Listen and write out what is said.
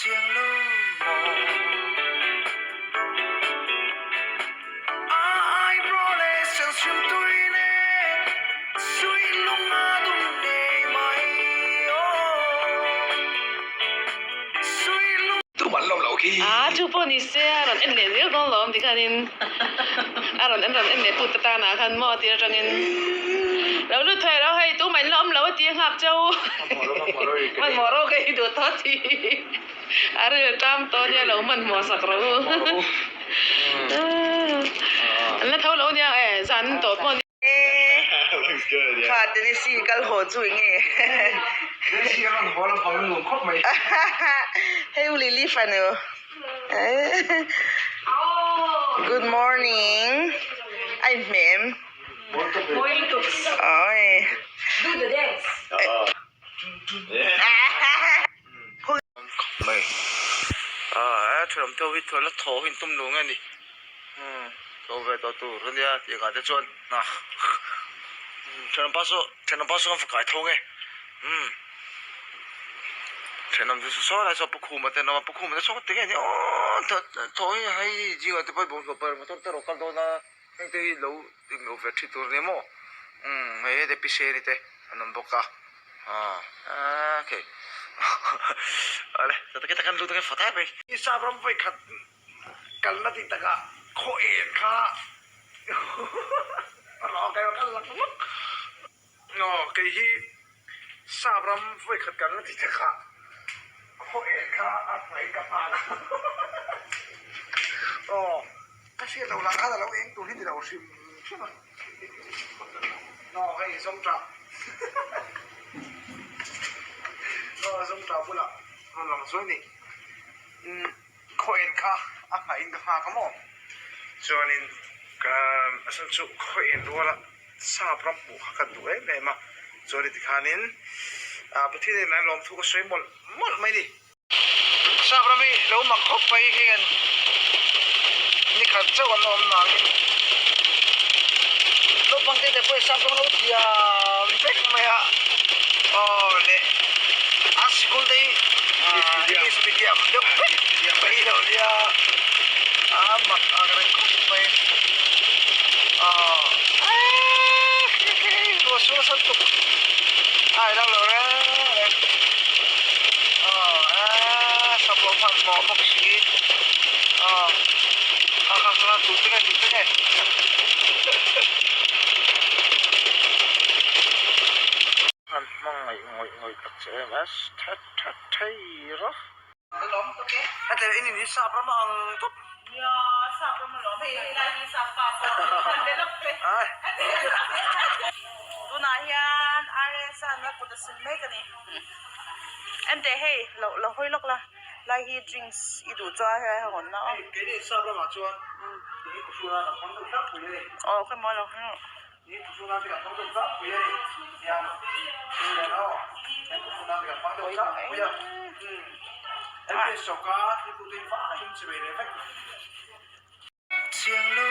Chiang lo maw? A eyebrow leh selhrim tui nen Sui lung a dum ngei mai aw Sui lung Tumah an lo lo khi. A chu pawh ni se a rawn en leh zel dawn lo ti khanin a rawn en rawn en leh tute tanah khan maw tir atangin lo lut thei lo hei tumah in la awm lo a ti a nghak cheu hmanhmawh ro ka i duh tawh a ti a ril tam tawh nia lo hmanhmawh sak rawh u an la tho lo nia e zan tawh pawh ni. Kha Tennessee kal haw chu enge? Tennessee ka rawn haw lampang a nuam khawp mai. Hei u Lily fanu. Good morning. A inhmeh em? Oi. Do the dance. Khawp mai. Ah thenawm te ho hi la thaw hi an tum lo nge ni. Thaw ve tawh tur a nia tih engah te chuan ah thenawm pa saw thenawm pa saw kan fakai tho nge umm thenawm chu saw lai saw pu khuma te an awm a pu khuma te saw tinge ni aw thaw hi hei zingah te pawh hi bawlhhlawh pawh motor te erawh kal dawn a heng te hi lo englo ve thin tur a nia maw umm hei hete pi seni te an awm bawk a ah okay awle ta kan lut ange fat em mai. Sap ram vawikhat Kalna tih takah khaw en kha rawh kei kal lak lak. Aw kei hi sap ram vawikhat kalna tih takah khaw en kha a hmai ka hman a. Aw ka hriat loh lah khan a lo eng tur hi ni lo hrim hrim a. Aw hei zawngṭah aw zawngṭah bulah rawn lang zuai ni. Umm. Khaw en kha a nghah in ka nghak a maw? Chuanin ka a chhan chu khaw en ruala sap ram hmuh kha ka duh em em a, chuanin tikhanin ah Pathian in an lawmthu ka sawi mawlh mawlh mai ni. Sap ram hi lo mak khawp mai hi hian ni khat chauh an awm nangin naupang te te pawhin sap ram an lo thiam vek mai a, aw leh a sikul te hi English medium deuh vek mai lo nia a mak ang reng khawp mai aw eee khi khi ruah sur nasa lutuk a ilo lo reng reng aw eee sap lo hmanhmawh bawk si aw kha kha kha tute nge tute nge. Han hmangaih ngawih ngawih tak che em a that that thei rawh. A tel in in hi sap ram a ang tawp. Nia sap ram a lawm hei hei lai hi sap pa pawh an be lawk te. Tunah hian RS an a kut a sil mek a ni. Enteh hei lo lo hawi lawk la lai hi drinks i duh chuan helai a hawn na aw. Hei keini sap ramah chuan tui kuhhuna kan hmang deuh tlangpui a ni. Aw khawimaw lo hawi rawh. Chiang lo.